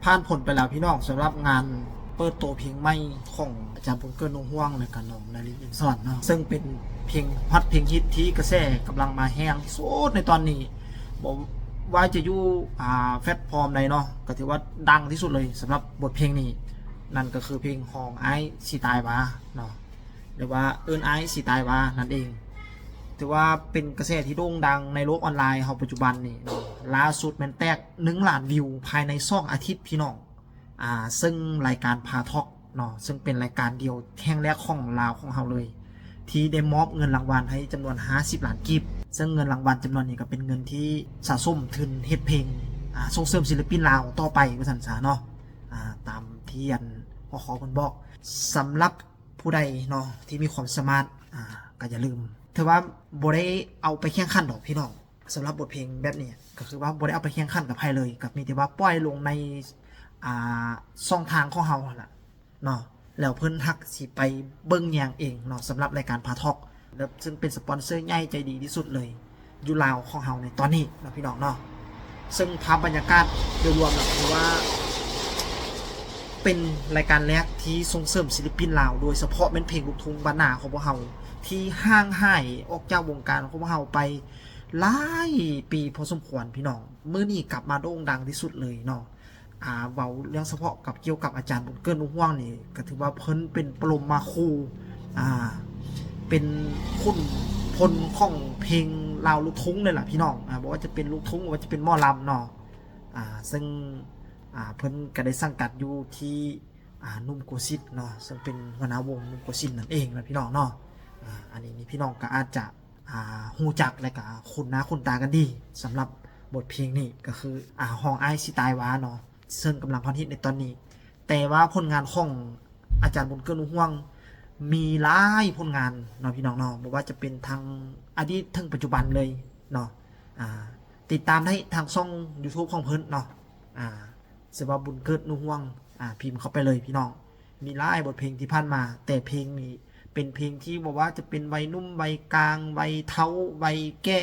ຜ່ານພົ້ນໄປແລ້ວພີ່ນ້ອງ ສຳລັບງານເປີດໂຕເພງໃໝ່ຂອງອາຈານບຸນເກີດ ໜູຮ່ວງ ແລະກະນ້ອງນາລິນ ອິນສອນເນາະ ເຊິ່ງເປັນເພງຮອດເພງຮິດທີ່ກະແສກຳລັງມາແຮງທີ່ສຸດໃນຕອນນີ້ ບໍ່ວ່າຈະຢູ່ ອ່າ ແພລດຟອມໃດເນາະ ກະຖືວ່າດັງທີ່ສຸດເລີຍສຳລັບບົດເພງນີ້ ນັ້ນກະຄືເພງຫ້ອງອ້າຍຊິຕາຍຫວາເນາະ ຫຼືວ່າເອີ້ນອ້າຍຊິຕາຍຫວານັ້ນເອງ. ຖືວ່າເປັນກະແສທີ່ໂດ່ງດັງໃນໂລກອອນລາຍເຮົາປັດຈຸບັນນີ້ເນາະ ລ່າສຸດແມ່ນແຕກໜຶ່ງລ້ານວິວພາຍໃນສອງອາທິດພີ່ນ້ອງ. ອ່າ ເຊິ່ງລາຍການພາທອກເນາະ ເຊິ່ງເປັນລາຍການດຽວແຫ່ງແລກຂອງລາວຂອງເຮົາເລີຍ ທີ່ໄດ້ມອບເງິນລາງວັນໃຫ້ຈຳນວນຫ້າສິບລ້ານກີບ ເຊິ່ງເງິນລາງວັນຈຳນວນນີ້ກະເປັນເງິນທີ່ສະສົມທຶນເຮັດເພງ ອ່າ ສົ່ງເສີມສິນລະປິນລາວຕໍ່ໄປວ່າຊັ້ນຊະເນາະ ອ່າ ຕາມທີ່ອັນ ຫວ ຄ ເພິ່ນບອກ. ສຳລັບຜູ້ໃດເນາະທີ່ມີຄວາມສາມາດ ອ່າ ກະຢ່າລືມ ຖືວ່າບໍ່ໄດ້ເອົາໄປແຂ່ງຂັນດອກພີ່ນ້ອງ ສຳລັບບົດເພງແບບນີ້ ກະຄືວ່າບໍ່ໄດ້ເອົາໄປແຂ່ງຂັນກັບໃຜເລີຍ ກະມີແຕ່ວ່າປ່ອຍລົງໃນ ອ່າ ຊ່ອງທາງຂອງເຮົາຫັ້ນລະເນາະ ແລ້ວເພິ່ນຮັກຊິໄປເບິ່ງແຍງເອງເນາະ ສຳລັບລາຍການພາທອກ ແລະ ເຊິ່ງເປັນສະປອນເຊີໃຫຍ່ໃຈດີທີ່ສຸດເລີຍຢູ່ລາວຂອງເຮົາໃນຕອນນີ້ເນາະ ພີ່ນ້ອງເນາະ. ເຊິ່ງພາບບັນຍາກາດໂດຍລວມແລ້ວ ຖືວ່າເປັນລາຍການແລກທີ່ສົ່ງເສີມສິນລະປິນລາວ ໂດຍສະເພາະແມ່ນເພງລູກທຸ່ງບ້ານນາຂອງພວກເຮົາ ທີ່ຫ່າງຫາຍອອກຈາກວົງການຂອງພວກເຮົາໄປຫຼາຍປີພໍສົມຄວນພີ່ນ້ອງ. ມື້ນີ້ກັບມາໂດ່ງດັງທີ່ສຸດເລີຍເນາະ. ອ່າ ເວົ້າເລື່ອງສະເພາະກັບ ກ່ຽວກັບອາຈານບຸນເກີດ ໜູຮ່ວງນີ້ ກະຖືວ່າເພິ່ນເປັນປະລົມມາຄູ ອ່າ ເປັນຂຸນພົນຂອງເພງລາວລູກທຸ່ງເລີຍລະພີ່ນ້ອງ ອ່າ ບໍ່ວ່າຈະເປັນລູກທຸ່ງ ບໍ່ວ່າຈະເປັນໝໍລຳເນາະ. ອ່າ ເຊິ່ງ ອ່າ ເພິ່ນກະໄດ້ສັງກັດຢູ່ທີ່ ອ່າ ໜຸ່ມໂກສິນເນາະ ເຊິ່ງເປັນຫົວໜ້າວົງໜຸ່ມໂກສິນນັ້ນເອງນະພີ່ນ້ອງເນາະ. ອ່າ ອັນນີ້ນີ້ພີ່ນ້ອງກະອາດຈະ ອ່າ ຮູ້ຈັກ ແລະກະຄຸ້ນໜ້າຄຸ້ນຕາກັນດີ ສຳລັບບົດເພງນີ້ກະຄື ອ່າ ຫ້ອງອ້າຍຊິຕາຍຫວາເນາະ ເຊິ່ງກຳລັງຮອດຮິດໃນຕອນນີ້. ແຕ່ວ່າຜົນງານຂອງອາຈານບຸນເກີດ ໜູຮ່ວງ ມີຫຼາຍຜົນງານເນາະ ພີ່ນ້ອງເນາະ ບໍ່ວ່າຈະເປັນທັງອະດີດເຖິງປັດຈຸບັນເລີຍເນາະ. ອ່າ ຕິດຕາມໄດ້ທາງຊ່ອງຢູທູບຂອງເພິ່ນເນາະ ອ່າ ຊື່ວ່າບຸນເກີດ ໜູຮ່ວງ ອ່າ ພິມເຂົ້າໄປເລີຍພີ່ນ້ອງ. ມີຫຼາຍບົດເພງທີ່ຜ່ານມາ ແຕ່ເພງນີ້ເປັນເພງທີ່ບໍ່ວ່າຈະເປັນໄວໜຸ່ມ ໄວກາງ ໄວເຖົ້າ ໄວແກ່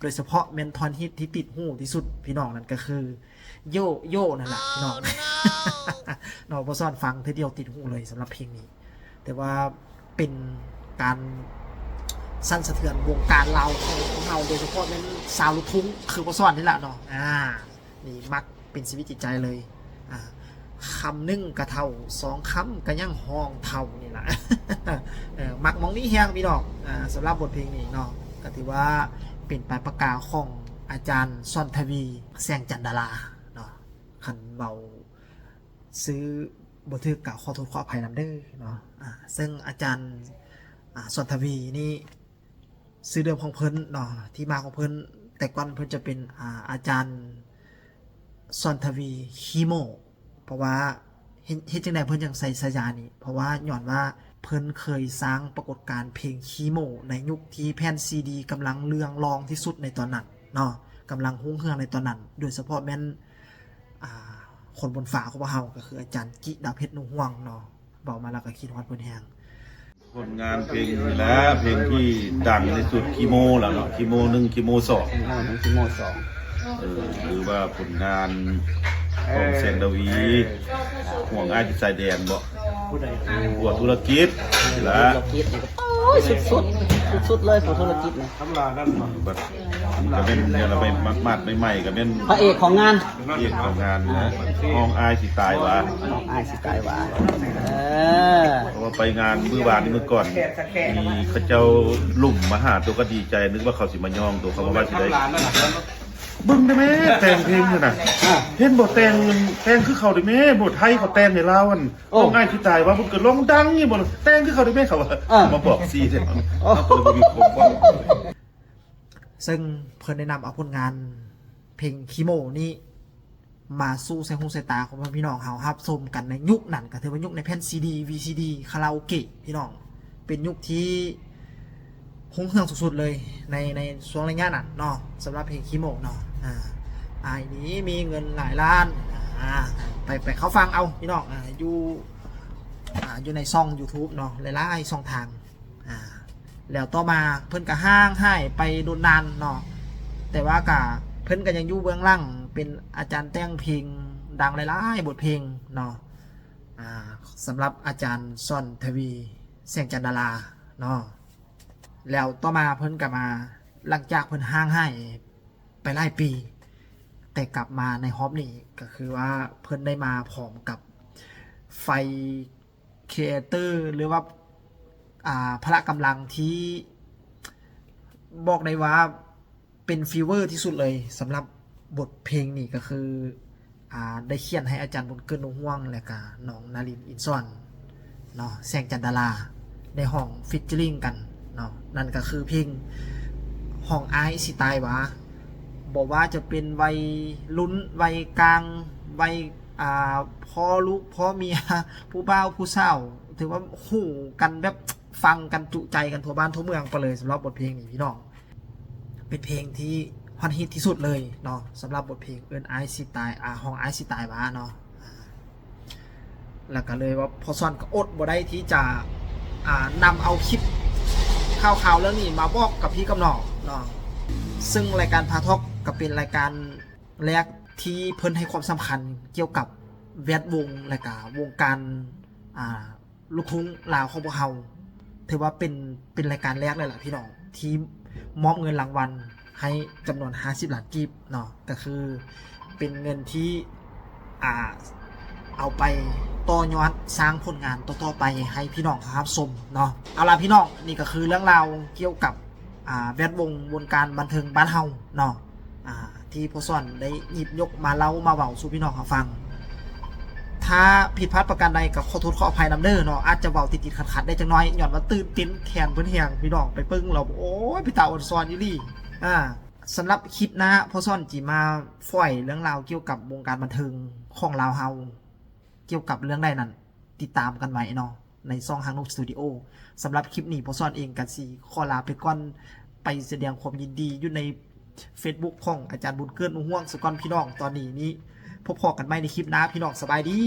ໂດຍສະເພາະແມ່ນທ່ອນຮິດທີ່ຕິດຫູທີ່ສຸດພີ່ນ້ອງ ນັ້ນກະຄື ໂຢໂຢ ນັ້ນລະພີ່ນ້ອງເນາະ. ພໍ່ສອນຟັງເທື່ອດຽວຕິດຫູເລີຍສຳລັບເພງນີ້ ແຕ່ວ່າເປັນການສັ່ນສະເທືອນວົງການລາວຂອງເຮົາ ໂດຍສະເພາະແມ່ນຊາວລູກທຸ່ງຄືພໍ່ສອນນີ້ລະເນາະ. ອ່າ ນີ້ມັກເປັນຊີວິດຈິດໃຈເລີຍ. ອ່າ ຄຳໜຶ່ງກະເຖົ້າ ສອງຄຳກະຍັງຮ້ອງເຖົ້ານີ້ລະ. ເອີ ມັກໝ່ອງນີ້ແຮງພີ່ນ້ອງ. ອ່າ ສຳລັບບົດເພງນີ້ເນາະ ກະຖືວ່າເປັນປາຍປາກກາຂອງອາຈານສອນທະວີ ແສງຈັນດາລາເນາະ. ຄັນເວົ້າຊື່ບໍ່ຖືກກະຂໍໂທດຂໍອະໄພນຳເດີເນາະ. ອ່າ ເຊິ່ງອາຈານ ອ່າ ສອນທະວີນີ້ ຊື່ເດີມຂອງເພິ່ນເນາະ ທີ່ມາຂອງເພິ່ນ ແຕ່ກ່ອນເພິ່ນຈະເປັນ ອ່າ ອາຈານສອນທະວີຄີໂມ ເພາະວ່າເຮັດ ເຮັດຈັ່ງໃດເພິ່ນຈັ່ງໃສ່ສາຍານີ້ ເພາະວ່າຍ້ອນວ່າເພິ່ນເຄີຍສ້າງປາກົດການເພງຄີໂມ ໃນຍຸກທີ່ແຜ່ນຊີດີກຳລັງເລື່ອງລອງທີ່ສຸດໃນຕອນນັ້ນເນາະ ກຳລັງຮຸ່ງເຮືອງໃນຕອນນັ້ນ ໂດຍສະເພາະແມ່ນ ອ່າ ຄົນບົນຟ້າຂອງພວກເຮົາ ກະຄືອາຈານ ກິດາເພັດ ໜູຮ່ວງເນາະ. ເວົ້າມາແລ້ວກະຄິດຮອດເພິ່ນແຮງ. ຜົນງານເພງນີ້ແຫຼະ ເພງທີ່ດັງທີ່ສຸດ ຄີໂມແລ້ວເນາະ ຄີໂມໜຶ່ງ ຄີໂມສອງ ຄີໂມໜຶ່ງ ຄີໂມສອງ ເອີ ຫຼືວ່າຜົນງານຂອງແສງດາວີ ເອີ ຫ່ວງອ້າຍຕິດຊາຍແດນບໍ ຜູ້ໃດ ຫົວທຸລະກິດນີ້ລະ ທຸລະກິດນີ້ ໂອ້ຍ ສຸດໆ ສຸດໆເລີຍ ຫົວທຸລະກິດນີ້ ບັດ ກະແມ່ນ ແລ້ວໄປມາດໆ ໃໝ່ໆ ກະແມ່ນພະເອກຂອງງານ ພະເອກຂອງງານນະ ຫ້ອງອ້າຍຊິຕາຍຫວາ ຫ້ອງອ້າຍຊິຕາຍຫວາ ເອີ ເພາະວ່າໄປງານມື້ວານນີ້ ມື້ກ່ອນ ມີເຂົາເຈົ້າລຸມມາຫາໂຕ ກະດີໃຈ ນຶກວ່າເຂົາຊິມາຍ້ອງໂຕ ເຂົາວ່າຊິໄດ້ ເບິ່ງໄດ້ແມ້ ແຕ່ງເພງຢູ່ນະ ເຫັນບໍ່ ແຕ່ງ ແຕ່ງຄືເຂົາໄດ້ແມ້ ບໍ່ ໄທເຂົາແຕ່ງໃຫ້ລາວຫັ້ນ ໂອ້ ຫ້ອງອ້າຍຊິຕາຍຫວາ ເພິ່ນກະຮ້ອງດັງຢູ່ບໍ່ ແຕ່ງຄືເຂົາໄດ້ແມ້ ເຂົາວ່າ ມາບອກຊີ້ເດ້ ເຮົາກະເລີຍບໍ່ມີຄວາມເວົ້າ. ເຊິ່ງເພິ່ນໄດ້ນຳເອົາຜົນງານເພງຄີໂມນີ້ ມາສູ່ໃສ່ຫູໃສ່ຕາຂອງພໍ່ແມ່ພີ່ນ້ອງເຮົາຮັບຊົມກັນໃນຍຸກນັ້ນ ກະຖືວ່າຍຸກໃນແຜ່ນຊີດີ ວີຊີດີ ຄາຣາໂອເກະ ພີ່ນ້ອງ ເປັນຍຸກທີ່ຮຸ່ງເຮືອງສຸດໆເລີຍ ໃນ ໃນຊ່ວງໄລຍະນັ້ນເນາະ ສຳລັບເພງຄີໂມເນາະ ອາ ອ້າຍນີ້ມີເງິນຫຼາຍລ້ານ ອາ ໄປ ໄປເຂົ້າຟັງເອົາ ພີ່ນ້ອງ ອາ ຢູ່ ອາ ຢູ່ໃນຊ່ອງຢູທູບເນາະ ຫຼາຍໆຊ່ອງທາງ ອາ ແລ້ວຕໍ່ມາເພິ່ນກະຫ່າງຫາຍໄປດົນນານເນາະ ແຕ່ວ່າກະ ເພິ່ນກະຍັງຢູ່ເບື້ອງຫຼັງ ເປັນອາຈານແຕ່ງເພງ ຕ່າງໆຫຼາຍໆບົດເພງເນາະ ອ່າ ສຳລັບອາຈານສອນທະວີ ແສງຈັນດາລາເນາະ. ແລ້ວຕໍ່ມາເພິ່ນກໍມາ ຫຼັງຈາກເພິ່ນຫ່າງຫາຍໄປຫຼາຍປີ ແຕ່ກັບມາໃນຮອບນີ້ ກໍຄືວ່າເພິ່ນໄດ້ມາພ້ອມກັບໄຟ ຄຣີເອເຕີ ຫຼືວ່າ ອ່າ ພະລະກຳລັງທີ່ບອກໄດ້ວ່າເປັນຟີເວີທີ່ສຸດເລີຍ ສຳລັບບົດເພງນີ້ກໍຄື ອ່າ ໄດ້ຂຽນໃຫ້ອາຈານບຸນເກີດ ໜູຮ່ວງ ແລະກະນ້ອງນາລິນ ອິນສອນເນາະ ແສງຈັນດາລາ ໄດ້ຮ້ອງຟີດເຈີລິງກັນເນາະ ນັ້ນກໍຄືເພງຫ້ອງອ້າຍຊິຕາຍຫວາ. ບໍ່ວ່າຈະເປັນໄວລຸ້ນ ໄວກາງ ໄວ ອ່າ ພໍ່ລູກພໍ່ເມຍ ຜູ້ບ່າວຜູ້ສາວ ຖືວ່າຮູ້ກັນແບບຟັງກັນຈຸໃຈກັນທົ່ວບ້ານທົ່ວເມືອງໄປເລີຍ ສຳລັບບົດເພງນີ້ພີ່ນ້ອງ ເປັນເພງທີ່ຮອດຮິດທີ່ສຸດເລີຍເນາະ ສຳລັບບົດເພງເອີ້ນອ້າຍຊິຕາຍ ອ່າ ຫ້ອງອ້າຍຊິຕາຍຫວາເນາະ. ແລ້ວກໍເລີຍວ່າພໍ່ສອນກໍອົດບໍ່ໄດ້ທີ່ຈະ ອ່າ ນຳເອົາຄລິບຂ່າວໆເລື່ອງນີ້ມາບອກກັບພີ່ກັບນ້ອງເນາະ ເຊິ່ງລາຍການພາທອກກໍເປັນລາຍການແລກທີ່ເພິ່ນໃຫ້ຄວາມສຳຄັນກ່ຽວກັບແວດວົງ ແລະກະວົງການ ອ່າ ລູກທຸ່ງລາວຂອງພວກເຮົາ ຖືວ່າເປັນ ເປັນລາຍການແລກເລີຍລະພີ່ນ້ອງ ທີ່ມອບເງິນລາງວັນໃຫ້ຈຳນວນຫ້າສິບລ້ານກີບເນາະ ກໍຄືເປັນເງິນທີ່ ອ່າ ເອົາໄປຕໍ່ຍອດສ້າງຜົນງານຕໍ່ໆໄປໃຫ້ພີ່ນ້ອງເຂົາຮັບຊົມເນາະ. ເອົາລະພີ່ນ້ອງ ນີ້ກໍຄືເລື່ອງລາວກ່ຽວກັບ ອ່າ ແວດວົງວົງການບັນເທີງບ້ານເຮົາເນາະ ອ່າ ທີ່ພໍ່ສອນໄດ້ຫຍິບຍົກມາເລົ່າມາເວົ້າສູ່ພີ່ນ້ອງເຮົາຟັງ. ຖ້າຜິດພາດປະການໃດກໍຂໍໂທດຂໍອະໄພນຳເດີເນາະ ອາດຈະເວົ້າຕິດໆຂັດໆໄດ້ຈັກໜ້ອຍ ຍ້ອນວ່າຕື່ນເຕັ້ນແຂນເພິ່ນແຮງ ພີ່ນ້ອງໄປເບິ່ງແລ້ວ ໂອ້ຍ ເປັນຕາອອນຊອນອີ່ຫຼີ. ອ່າ ສຳລັບຄລິບໜ້າ ພໍ່ສອນຊິມາຝອຍເລື່ອງລາວກ່ຽວກັບວົງການບັນເທີງຂອງລາວເຮົາ ກ່ຽວກັບເລື່ອງໃດນັ້ນ ຕິດຕາມກັນໄວ້ເນາະ ໃນຊ່ອງຮັກນົກສະຕູດິໂອ. ສຳລັບຄລິບນີ້ ພໍ່ສອນເອງກໍຊິຂໍລາໄປກ່ອນ ໄປສະແດງຄວາມຍິນດີຢູ່ໃນເຟສບຸກຂອງອາຈານບຸນເກີດ ໜູຮ່ວງ ສາກ່ອນພີ່ນ້ອງ. ຕອນນີ້ນີ້ ພົບພໍ້ກັນໃໝ່ໃນຄລິບໜ້າ ພີ່ນ້ອງ ສະບາຍດີ.